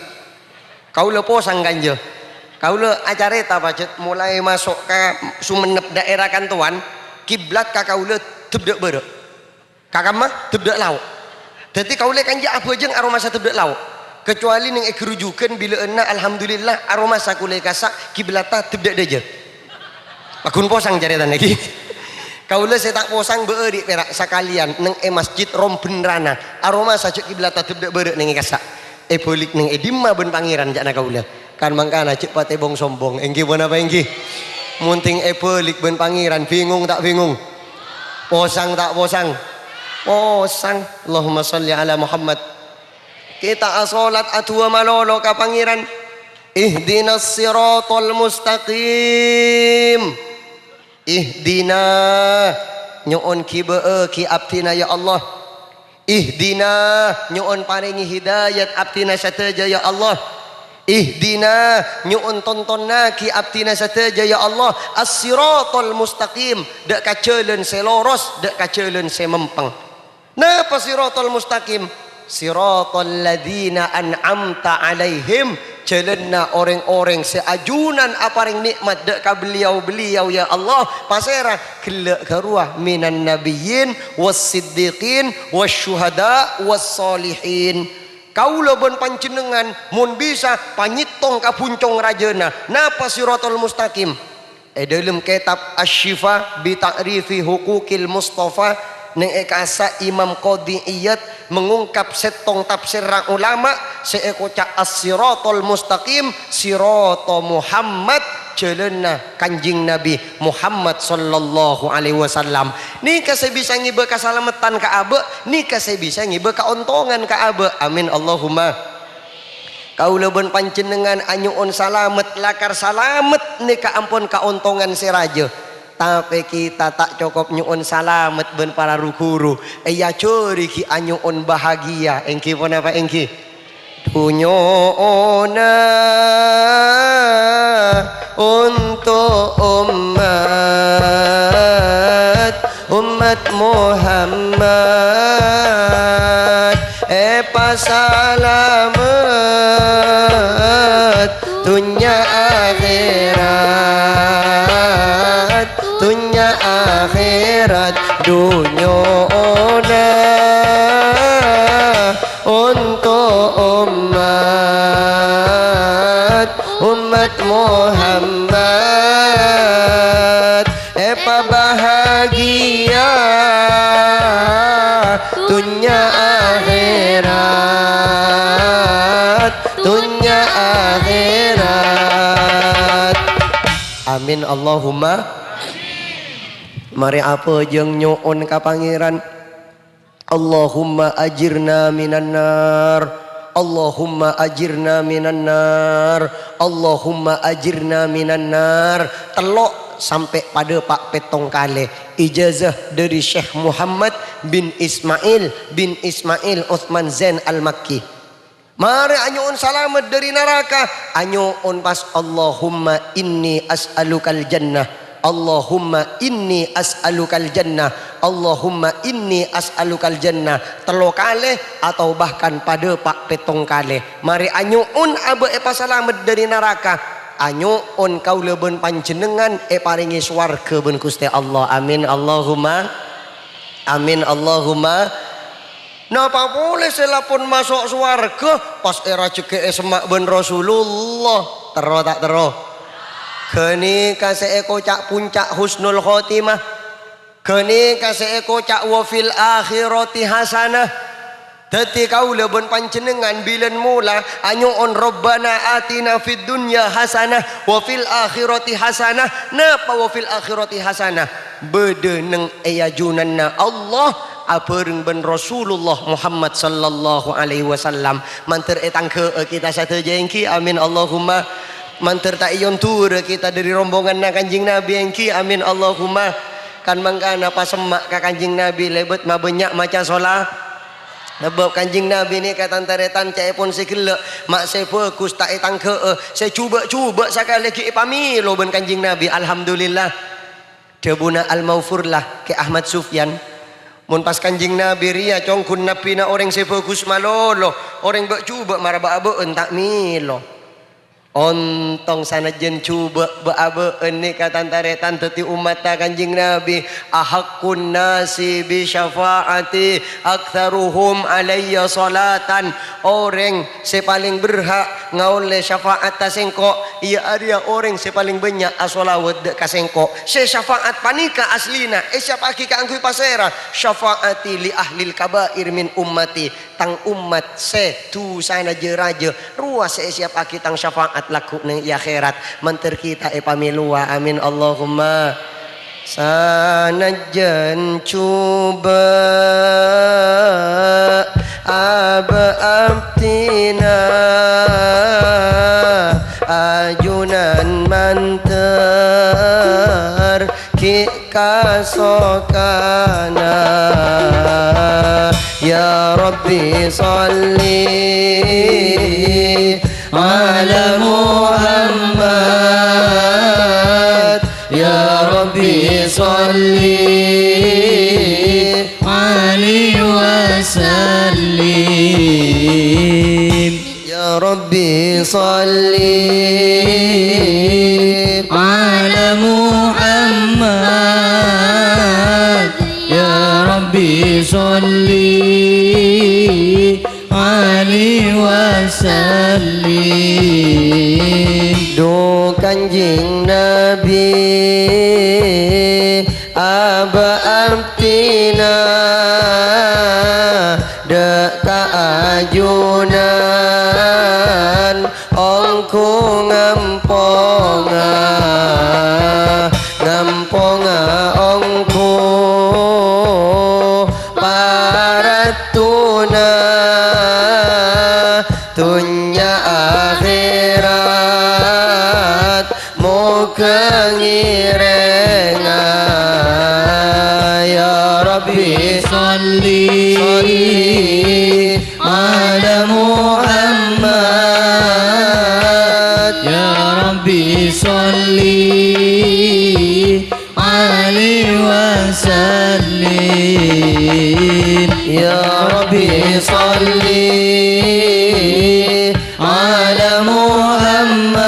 Kaulâ posang kanja. Kaulâ acarèta pajhât molaè maso' ka Songennep daèra kantowan, kiblat ka kaulâ dâbdâ' bârâ'. Ka kamma dâbdâ' lao'. Dhâddhi kaulâ kanja' abhâjâng aromasa dâbdâ' lao'. Kacobâli neng è ghârujughân bilâ'ânna, alhamdulillah, aromasa kulâ è kassa' kiblatta dâbdâ' dâjâ. Paggun posang carètana ghi. Kaulâ sè ta' posang bâ'âri' pèra' sakalèyan neng è masjid rombhenrana, aromasa jhâ' kiblatta dâbdâ' bârâ' neng è kassa'. Èbâlik neng è dimma bân Pangèran ca'na kaulâ. Kan mangkana jhâ' patè bong-sombong, èngghi ponapa èngghi? Mon tèng èbâlik bân Pangèran, bingung ta' bingung? Posang ta' posang? Posang. Allahumma shalli ala Muhammad. Kita asolat adu'a malolo ka Pangèran. Ihdinas siratal mustaqim. Ihdina, nyo'on ghibâ'âghi abdhina, ya Allah. Ihdina, nyo'on parèngè hidayat abdhina sadhâjâ, ya Allah. Ihdina, nyo'on tontonnaghi abdhina sadhâjâ, ya Allah, as-siratal mustaqim, dâ' ka jhâlân sè loros, dâ' ka jhâlân sè mèmpèng. Napa siratal mustaqim? Siratal ladzina an'amta 'alaihim, jhâlânna orèng-orèng sè ajunan aparèng nè'mat dâ' ka beliau-beliau, ya Allah. Pasèra? Ghellâ' ghâruwa, minan nabiyyin, was-siddiqin, wasyuhada', was-shalihin. Kaulâ bân panjhennengngan, mon bisa, panyèttong ka bhuncong rajâna. Napa siratal mustaqim? È dâlem kètab Asy-Syifa bi Ta'rifi Huquqil Mustafa, neng è kassa' Imam Qadhi Iyad mengungkap sèttong tafsirra ulama sè èkoca' as-siratal mustaqim, sirata Muhammad, jhâlânna Kanjeng Nabi Muhammad sallallahu alaihi wasallam. Nèka sè bisa ngèbâ kasalameddhân ka abâ', nèka sè bisa ngèbâ kaontongan ka abâ'. Amin, Allahumma. Kaulâ bân panjhennengngan anyo'on salamet, lakar salamet nèka ampon kaontongan sè rajâ. Tapè kita ta' cokop nyo'on salamet bân para ru-ghuru, èajhâri ghi' anyo'on bahagia, èngghi ponapa èngghi? Dunyo'ona onto' ommat, ommat Muhammad èpasalamet dunnya akhèrat, dunnya akhèrat, dunyo'ona onto' ommat, ommat Muhammad èpabahagia dunnya akhèrat, dunnya akhèrat. Amin, Allahumma. Marè abhâjâng nyo'on ka Pangèran. Allahumma ajirna minan nar. Allahumma ajirna minan nar. Allahumma ajirna minan nar. Tello' sampè' padâ pa' pèttong kalè. Ijazah dâri Syekh Muhammad bin Ismail bin Ismail Utsman Zain Al-Makki. Marè anyo'on salamet dâri naraka, anyo'on pas, "Allahumma inni as'alukal jannah, Allahumma inni as'alukal jannah, Allahumma inni as'alukal jannah," tello kalè atau bahkan padâ pa' pèttong kalè. Marè anyo'on abâ' èpasalamet dâri naraka, anyo'on kaulâ bân panjhennengngan èparèngè sowarghâ bân Ghustè Allah. Amin, Allahumma. Amin, Allahumma. Napa polè sè la pon maso' sowarghâ, pas èrajhekkè'è semma' bân Rasulullah? Terro ta' terro? Ghânèka sè èkoca' ponca' husnul khotimah. Ghânèka sè èkoca' wa fil akhirati hasanah. Dhâddhi kaulâ bân panjhennengngan bilân mola anyo'on, "Rabbana atina fid dunya hasanah wa fil akhirati hasanah." Napa wa fil akhirati hasanah? Bâdâ neng è ajunanna Allah abhâreng bân Rasulullah Muhammad sallallahu alaihi wasallam. Mandhâr ètangghâ'â kita sadhâjâ èngghi, amin Allahumma. Mandhâr ta' èyondurâ kita dâri rombonganna Kanjeng Nabi èngghi, amin Allahumma. Kan mangkana pasemma' ka Kanjeng Nabi lèbât mabânnya' maca sola-, Sabâb Kanjeng Nabi nèka tan-tarètan ca'èpon sè ghellâ', ma' sè bhâghus ta' ètangghâ'â, sè jhubâ'-jhubâ' sakalè ghi' èpamèlo bân Kanjeng Nabi, alhamdulillah. Dhâbuna Al-Maghfurlah Kè Ahmad Sufyan, "Mon pas Kanjeng Nabi rèya congghun nabbhina orèng sè bhâghus malolo, orèng bâ'-jhubâ' mara bâ'-abâ'ân ta' mèlo." Ontong sanajjân jhubâ' bâ'-abâ'ân nèka tan-tarètan dhâddhi ommatta Kanjeng Nabi, "Ahaqqun nasi bi syafa'ati aktsaruhum alayya shalatan." Orèng sè palèng berhak ngaollè syafa'atta sèngko', iyâ arèya orèng sè palèng bânnya' asholawat dâ' ka sèngko'. Sè syafa'at panèka aslina èsiyappaghi kaangghuy pasèra? "Syafa'ati li ahlil kaba'ir min ummati." Tang ommat sè dhusana jâ-rajâ, rowa sè èsiyappaghi tang syafa'at lagghu' neng è akhèrat. Mandhâr kita èpamèlowa. Amin, Allahumma. Sanajjân jhubâ' abâ' abdhina, ajunan mandhâr ghi' kasokana. Ya Rabbi, shalli ala Muhammad. Ya Rabbi, shalli alaihi wasallim. Ya Rabbi, shalli ala Muhammad. Ya Rabbi, shalli alaihi wasallim. Dhu Kanjeng Nabi, abâ' abdhina dâ' ka ajunan ongghu ngamponga, ngamponga ongghu paraddhuna dhunnya akhèrat. Moghâ ngèrènga, ya Rabbi, shalli ala Muhammad. Ya Rabbi, shalli alaihi wasallim. Ya Rabbi, shalli ala Muhammad.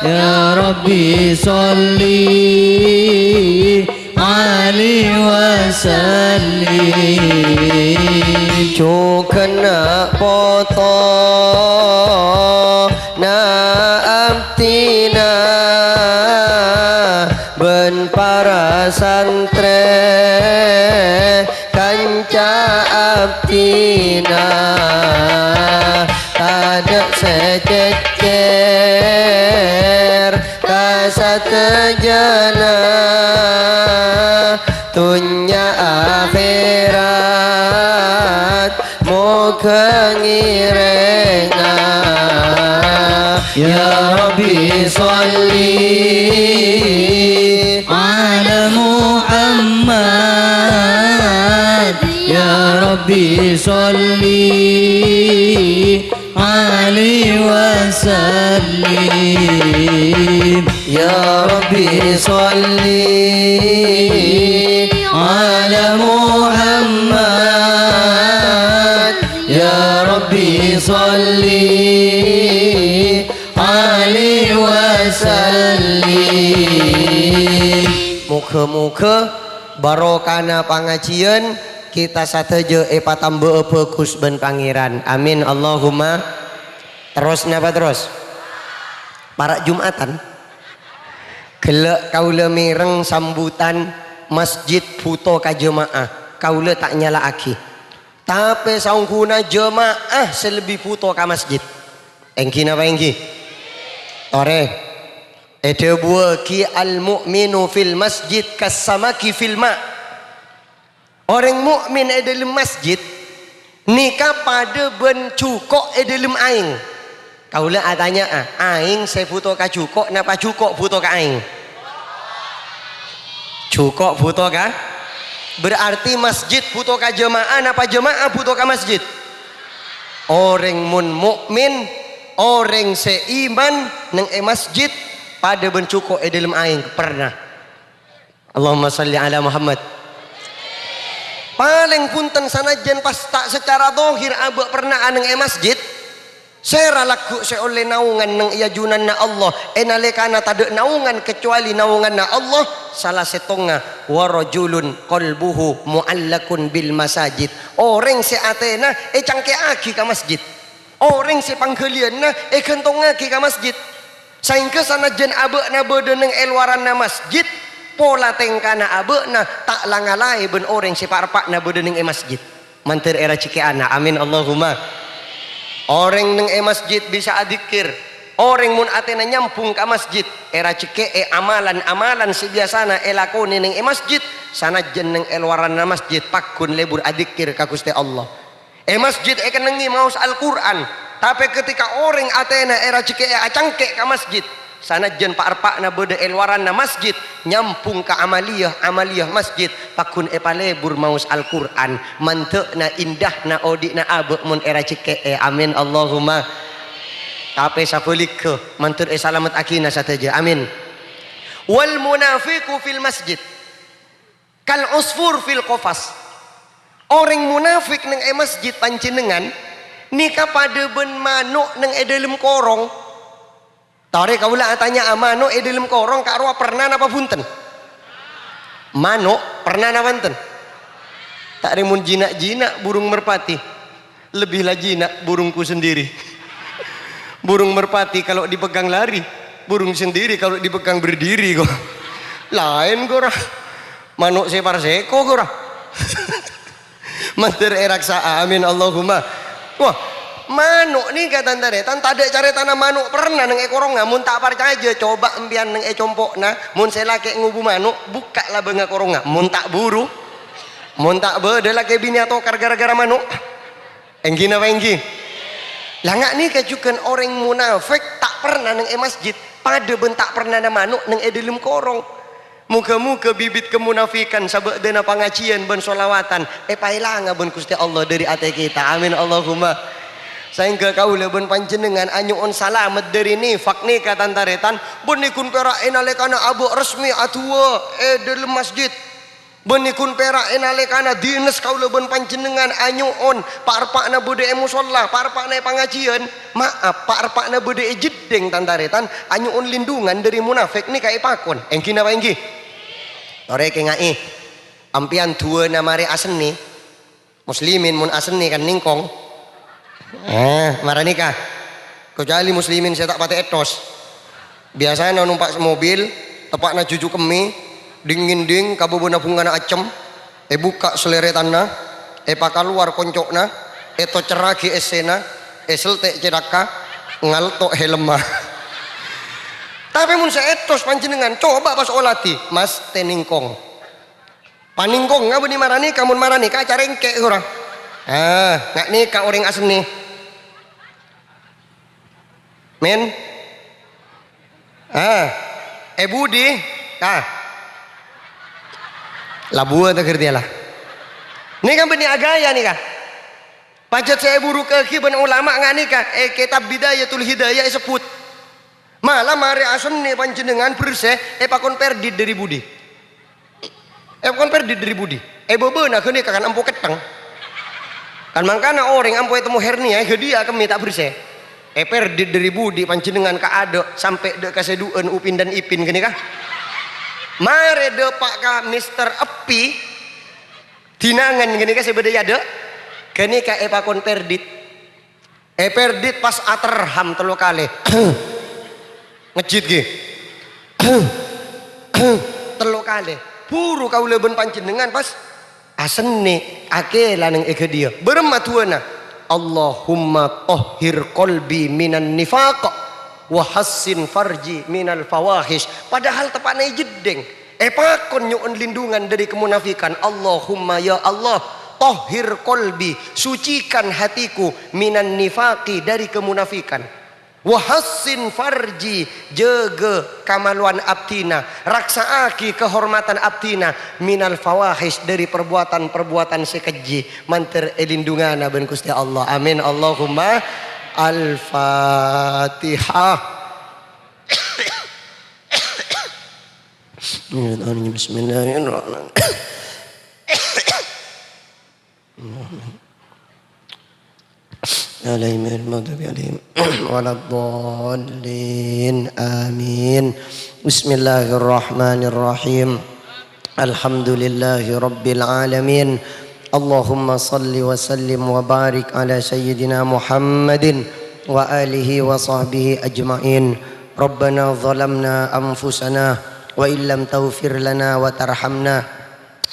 Ya Rabbi, shalli alaihi wasallim. Jhughân na' potona abdhina bân para santrè kanca abdhina, tadâ' sè cècèr ka sadhâjâna, dhunnya akhèrat. Moghâ ngèrènga. Ya Rabbi, shalli ala Muhammad. Ya Rabbi, shalli alaihi wasallim. Ya Rabbi, shalli ala Muhammad. Ya Rabbi, shalli alaihi wasallim. Moghâ-moghâ barokana pangajiyân kita sadhâjâ èpatambâ'â bhâghus bân Pangèran. Amin, Allahumma. Terros napa terros? Para' Jum'atan. Ghellâ' kaulâ mèreng sambutan masjid bhuto ka jema'ah. Kaulâ ta' nyala'aghi. Tapè saongghuna jema'ah sè lebbi bhuto ka masjid. Èngghi napa èngghi? Torè. Èdhâbuwâghi, "Al-mu'minu fil masjid kas-samaki fil ma'." Orèng mukmin è dhâlem masjid nèka padâ bân jhuko' è dhâlem aèng. Kaulâ atanya'a, aèng sè bhuto ka jhuko' napa jhuko' bhuto ka aèng? Jhuko' bhuto ka? Berarti masjid bhuto ka jema'ah napa jema'ah bhuto ka masjid? Orèng mon mukmin, orèng sè iman neng è masjid padâ bân jhuko' è dhâlem aèng, pernah. Allahumma shalli ala Muhammad. Palèng bhunten sanajjân pas ta' sacara dhahir abâ' pernah aneng è masjid, Sèra lagghu' sè ollè naongan neng è ajunanna Allah, è nalèkana tadâ' naongan kacobâli naonganna Allah, sala sèttongnga, "Wa rajulun qalbuhu mu'allaqun bil masajid." Orèng sè atèna ècangkè'aghi ka masjid. Orèng sè pangghâliyânna èghântongngaghi ka masjid. Saèngghâ sanajjhân abâ'na bâdâ neng è lowaranna masjid, pola tèngkana abâ'na ta' la-ngalaè bân orèng sè pa'-eppa'na bâdâ neng è masjid. Mandhâr èrajhekkè'ana. Amin, Allahumma. Orèng neng è masjid bisa adzikkèr. Orèng mon atèna nyambhung ka masjid, èrajhekkè'è amalan-amalan sè biyasana èlakonè neng è masjid, sanajjhân neng è lowaranna masjid, pagghun lebur adzikkèr ka Ghustè Allah. È masjid èkennengngè maos Al-Qur'an, tapè ketika orèng atèna èrajhekkè'è acangkè' ka masjid, sanajjhân pa'-eppa'na bâdâ è lowaranna masjid, nyambhung ka amaliyah-amaliyah masjid, pagghun èpalebur maos Al-Qur'an. Mandâ'na indahna odi'na abâ' mon èrajhekkè'è. Amin, Allahumma. Tapè sabhâligghâ, mandhâr èsalamettaghina sadhâjâ. Amin. "Wal munafiqu fil masjid kal usfur fil qafas." Orèng munafik neng è masjid panjhennengngan nèka padâ bân mano' neng è dâlem korong. Torè kaulâ atanya'a, mano' è dâlem korong ka'rowa perna napa bhunten? Mano' perna napa enten? Ta' rèng mon jina'-jina' burung merpati. Lebihlah jinak burungku sendiri. Burung merpati kalau dipegang lari, burung sendiri kalau dipegang berdiri kok. Laèn kok ra. Mano' sè parsèko kok ra. Mandhâr èraksa'a, amin Allahumma. Wah, mano' nèka tan-tarètan, tadâ' carètana mano' perna neng è korongnga. Mon ta' parcajâ, coba empèyan neng è compo'na. Mon sè lakè' ngobu mano', bukka' labângnga korongnga. Mon ta' buru, mon ta' bâdâ lakè binè atokar gara-gara mano'. Èngghi napa èngghi? La nga' nèka jhughân orèng munafik ta' perna neng è masjid, padâ bân ta' pernana mano' neng è dâlem korong. Moghâ-moghâ bibit kamunafikan sabâdâna pangajiyân bân sholawatan èpaèlanga bân Ghustè Allah dâri atè kita. Amin, Allahumma. Saèngghâ kaulâ bân panjhennengngan anyo'on salamet dâri nifak nèka, tan-tarètan, bânnè ghun pèra' è nalèkana abâ' resmi adu'a è dâlem masjid. Bânnè ghun pèra' è nalèkana dinnes kaulâ bân panjhennengngan anyo'on, pa'-eppa'na bâdâ è mosolla, pa'-eppa'na è pangajiyân, ma'ap, pa'-eppa'na bâdâ è jeddhing, tan-tarètan, anyo'on lindungan dâri munafik nèka èpakon. Èngghi napa èngghi? Torè kènga'è, ampèyan duwâna marè asennè, muslimin mon asennè kan nèngkong. Eh, mara nèka. Kocali muslimin sè ta' patè èthos. Biyasana nompa' mobil, teppa'na juju' kemmè, dingin-ding, kabâbâna bhungana accem, èbukka' selèretanna, èpakalowar konco'na, ètocerraghi essèna, èseltè' cèthakka, ngalto' helmma. Tapè mon sè èthos panjhennengngan, coba pas oladhi, mastè nèngkong. Panèngkongnga bânnè mara nèka, mon mara nèka acarèngkè' ghârâ. Ah, nga' nèka orèng asennè. Men? Ah, è budi? Ah. La buwâ ta' ngartèya la. Nèka bânnè aghâjâ nèka. Pajhât sè èburukaghi bân ulama nga' nèka, è kètab Bidayatul Hidayah èsebbhut. Mala marè asennè panjhennengngan bersè, èpakon pèrdit dâri budi? Èpakon pèrdit dâri budi? È bâbâna ghânèka kan ampo kettheng. Kan mangkana orèng ampo ètemmo hernia, ghâdhiyâ kemmè ta' bersè. Èpèrdit dâri budi panjhennengngan kaadâ' sampè' dâ' ka sèdu'ân Upin dan Ipin ghânèka? Marè dâpa' ka Mister Eppi, dinangan ghânèka sè bâdâ è adâ', ghânèka èpakon pèrdit. Èpèrdit pas aterham tello kalè. Ngejjit ghi. Tello kalè. Buru kaulâ bân panjhennengngan pas asennè akèla neng è ghâdhiyâ. Bârâmma duwâna? "Allahumma tahhir qalbi minan nifaq, wa hassin farji minal fawahish." Padahal teppa'na è jeddhing. Èpakon nyo'on lindungan dâri kamunafikan. "Allahumma, ya Allah, tahhir qalbi, sucikan hatiku, minan nifaqi, dâri kamunafikan. Wa hassin farji, jâgâ kamalowan abdhina, raksa'aghi kahormadhân abdhina, minal fawahish, dâri parbuwâtan-parbuwâtan sè kejjhi." Mandhâr èlindungana bân Ghustè Allah. Amin. Allahumma. Al-Fatihah. Bismillahirrahmanirrahim. عليهم غير المغضوب عليهم ولا الضالين. آمين. بسم الله الرحمن الرحيم. الحمد لله رب العالمين. اللهم صل وسلم وبارك على سيدنا محمد وآله وصحبه أجمعين. ربنا ظلمنا أنفسنا وإن لم تغفر لنا وترحمنا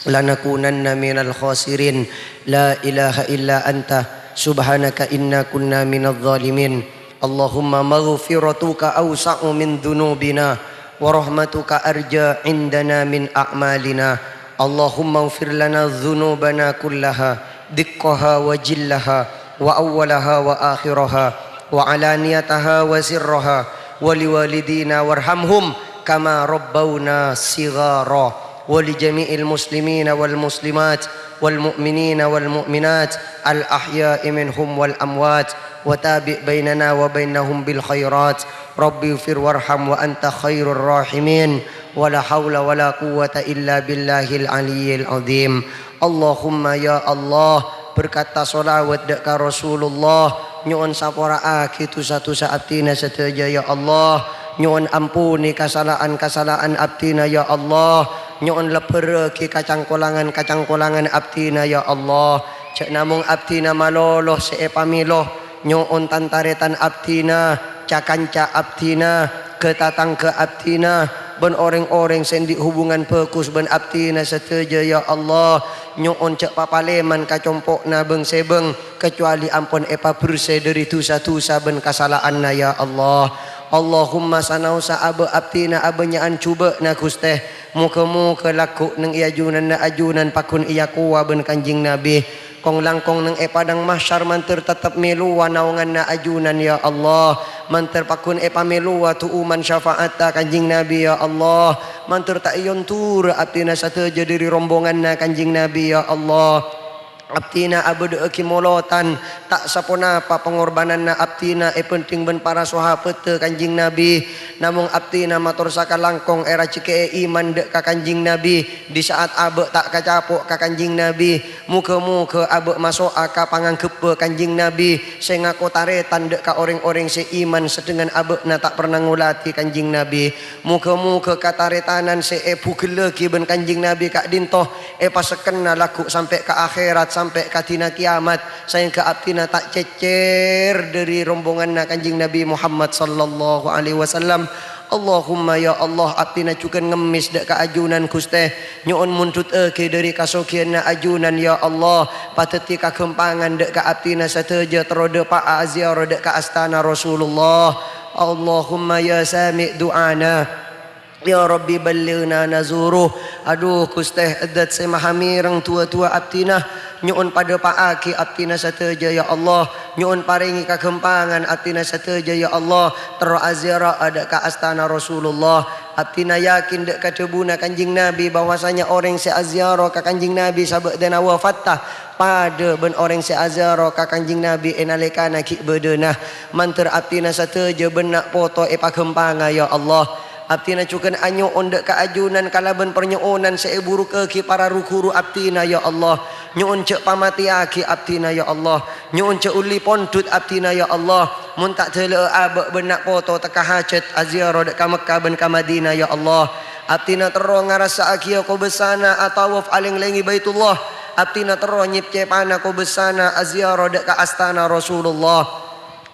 لنكونن من الخاسرين. لا إله إلا أنت سبحانك إنا كنا من الظالمين. اللهم مغفرتك أوسع من ذنوبنا ورحمتك أرجى عندنا من أعمالنا. اللهم اغفر لنا ذنوبنا كلها، دقها وجلها، وأولها وآخرها، وعلانيتها وسرها، ولوالدينا وارحمهم كما ربونا صغارا، ولجميع المسلمين والمسلمات والمؤمنين والمؤمنات الأحياء منهم والأموات، وتابع بيننا وبينهم بالخيرات. رب اغفر وارحم وأنت خير الراحمين. ولا حول ولا قوة إلا بالله العلي العظيم. Allahumma, ya Allah, berkatta sholawat dâ' ka Rasulullah, nyo'on sapora'aghi dhusa-dhusa abdhina sadhâjâ, ya Allah. Nyo'on amponè kasala'an-kasala'an abdhina, ya Allah. Nyo'on lebbhârrâghi kacangkolangan-kacangkolangan abdhina, ya Allah. Jhâ' namong abdhina malolo sè èpamèlo, nyo'on tan-tarètan abdhina, ca-kanca abdhina, ghâ-tatangghâ abdhina, bân orèng-orèng sè andi' hubungan bhâghus bân abdhina sadhâjâ, ya Allah. Nyo'on jhâ' papalèman ka compo'na bâng-sèbâng, kacobâli ampon èpabersè dâri dhusa-dhusa bân kasala'anna, ya Allah. Allahumma sanaossa abâ' abdhina abânnya'an jhubâ'na, Ghustè. Moghâ-moghâ lagghu' neng è ajunanna ajunan pagghun èyakowa bân Kanjeng Nabi. Kong-langkong neng è padang mahsyar mandhâr teptep mèlowa naonganna ajunan, ya Allah. Mandhâr pagghun èpamèlowa du'uman syafa'atta Kanjeng Nabi, ya Allah. Mandhâr ta' èyondhurâ abdhina sadhâjâ dâri rombonganna Kanjeng Nabi, ya Allah. Abdhina abâdâ'aghi molotan, ta' saponapa pangorbhânanna abdhina èbhânḍhing bân para sahabatta Kanjeng Nabi. Namong abdhina mator sakalangkong èrajhekkè'è iman dâ' ka Kanjeng Nabi, di sa'at abâ' ta' kacapo' ka Kanjeng Nabi. Moghâ-moghâ abâ' maso'a ka panganggebbhâ Kanjeng Nabi, sè ngako tarètan dâ' ka orèng-orèng sè iman, sadhângan abâ'na ta' pernah ngolatè Kanjeng Nabi. Moghâ-moghâ katarètanan sè èbhugellâghi bân Kanjeng Nabi ka'ḍinto èpasekkenna lagghu' sampè' ka akhèrat, sampè' ka dhina kèyamat, saèngghâ abdhina ta' cècèr dâri rombonganna Kanjeng Nabi Muhammad sallallahu alaihi wasallam. Allahumma, ya Allah, abdhina jhughân ngemmès dâ' ka ajunan, Ghustè. Nyo'on monḍhuttaghi dâri kasoghiyânna ajunan, ya Allah. Padhâddhi kaghâmpangan dâ' ka abdhina sadhâjâ terro ḍâpa'a aziarah dâ' ka astana Rasulullah. Allahumma ya sami' du'ana. Ya Rabbi, ballighna nazuruh. Adhu, Ghustè, Dzat sè Maha Mèreng, duwâ-duwâ abdhina. Nyo'on paḍâpa'aghi abdhina sadhâjâ, ya Allah. Nyo'on parèngè kaghâmpangan abdhina sadhâjâ, ya Allah. Terro aziarah dâ' ka astana Rasulullah. Abdhina yakin dâ' ka dhâbuna Kanjeng Nabi bahwasanya orèng sè aziarah ka Kanjeng Nabi sabâ'dhâna wafatta paḍâ bân orèng sè aziarah ka Kanjeng Nabi è nalèkana ghi' bâḍâna. Mandhâr abdhina sadhâjâ bân na' poto èpaghâmpanga, ya Allah. Abdhina jhughân anyo'on dâ' ka ajunan kalabân parnyo'onan sè èburukaghi para ru-ghuru abdhina, ya Allah. Nyo'on jhâ' pamatèyaghi abdhina, ya Allah. Nyo'on jhâ' ollè ponḍhut abdhina, ya Allah. Mon ta' dâlâ'â abâ' bân na' poto tekka hajhât aziarah dâ' ka Mekkah bân ka Madinah, ya Allah. Abdhina terro ngarassa'aghiyâ kobâsana atawaf alèng-lèngè Baitullah. Abdhina terro nyèp-cèpana kobâsana aziarah dâ' ka astana Rasulullah.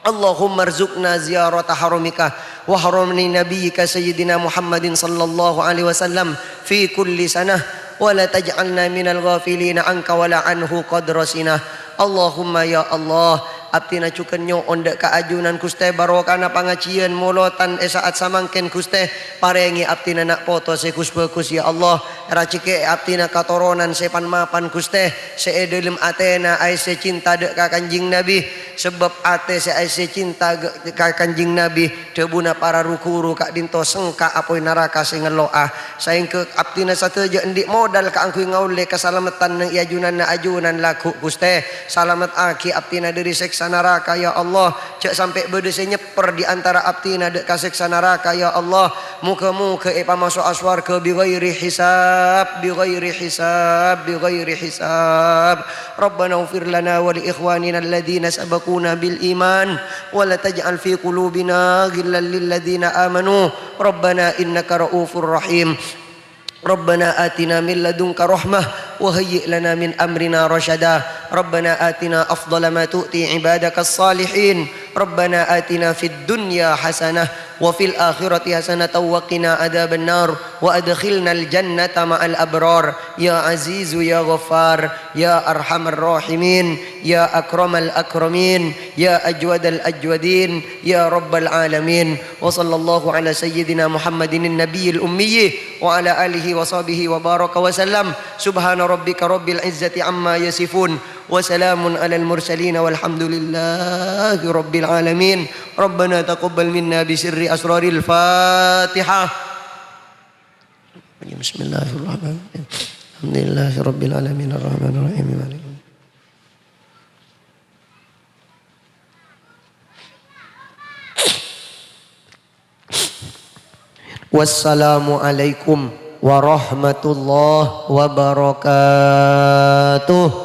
Allahumma rzuqna ziyarata haramika wa harami nabiyyika sayyidina Muhammadin sallallahu alaihi wasallam fi kulli sanah, wa la taj'alna minal ghafilina anka wa la anhu qadra sinah. Allahumma, ya Allah, abdhina jhughân nyo'on dâ' ka ajunan, Ghustè, barokana pangajiyân molotan è sa'at samangkèn, Ghustè, parèngè abdhina na' poto sè ghus-bhâghus, ya Allah. Rajhekkè'è abdhina katoronan sè pan-mapan, Ghustè, sè è ḍâlem atèna aèssè cinta dâ' ka Kanjeng Nabi, sabâb atè sè aèssè cinta ga-, ka Kanjeng Nabi, dhâbuna para ru-ghuru ka'ḍinto sengka apoy naraka sè ngello'a. Saèngghâ abdhina sadhâjâ anḍi' modal kaangghuy ngaollè kasalameddhân neng è ajunanna ajunan lagghu', Ghustè. Salameddhâghi abdhina ḍâri sèksa naraka, ya Allah. Jhâ' sampè' bâḍâ sè nyèpper è antara abdhina ḍâ' ka sèksa naraka, ya Allah. Moghâ-moghâ èpamaso'a sowarghâ bighairi hisab, bighairi hisab, bighairi hisab. Rabbana ighfir lana wa li ikhwanina alladhina sabaquna bil iman, wa la taj'al fi qulubina ghillan lil ladzina amanu, Rabbana innaka ra'ufur rahim. Rabbana atina min ladunka rahmah, wa hayyi' lana min amrina rasyada. Rabbana atina afdhala ma tu'ti ibadakas salihin. Rabbana atina fid dunya hasanah, wa fil akhirati hasanatan wa qina adzabannar, wa adkhilnal jannata ma'al abrar, ya Azizu ya Ghaffar, ya Arhamar Rahimin, ya Akramal Akramin, ya Ajwadal Ajwadin, ya Rabbal Alamin. Wa sallallahu ala sayyidina Muhammadin nabiyil ummi, wa ala alihi wa sahbihi wa baraka wa sallam. Subhana rabbika rabbil izzati amma yasifun. Wa salamun alal mursalin walhamdulillahi rabbil alamin. Rabbana taqabbal minna bi sirri asraril Fatihah. Bismillahirrahmanirrahim. Alhamdulillahi rabbil alamin, arrahmanirrahim, maliki Wassalamualaikum warahmatullahi wabarakatuh.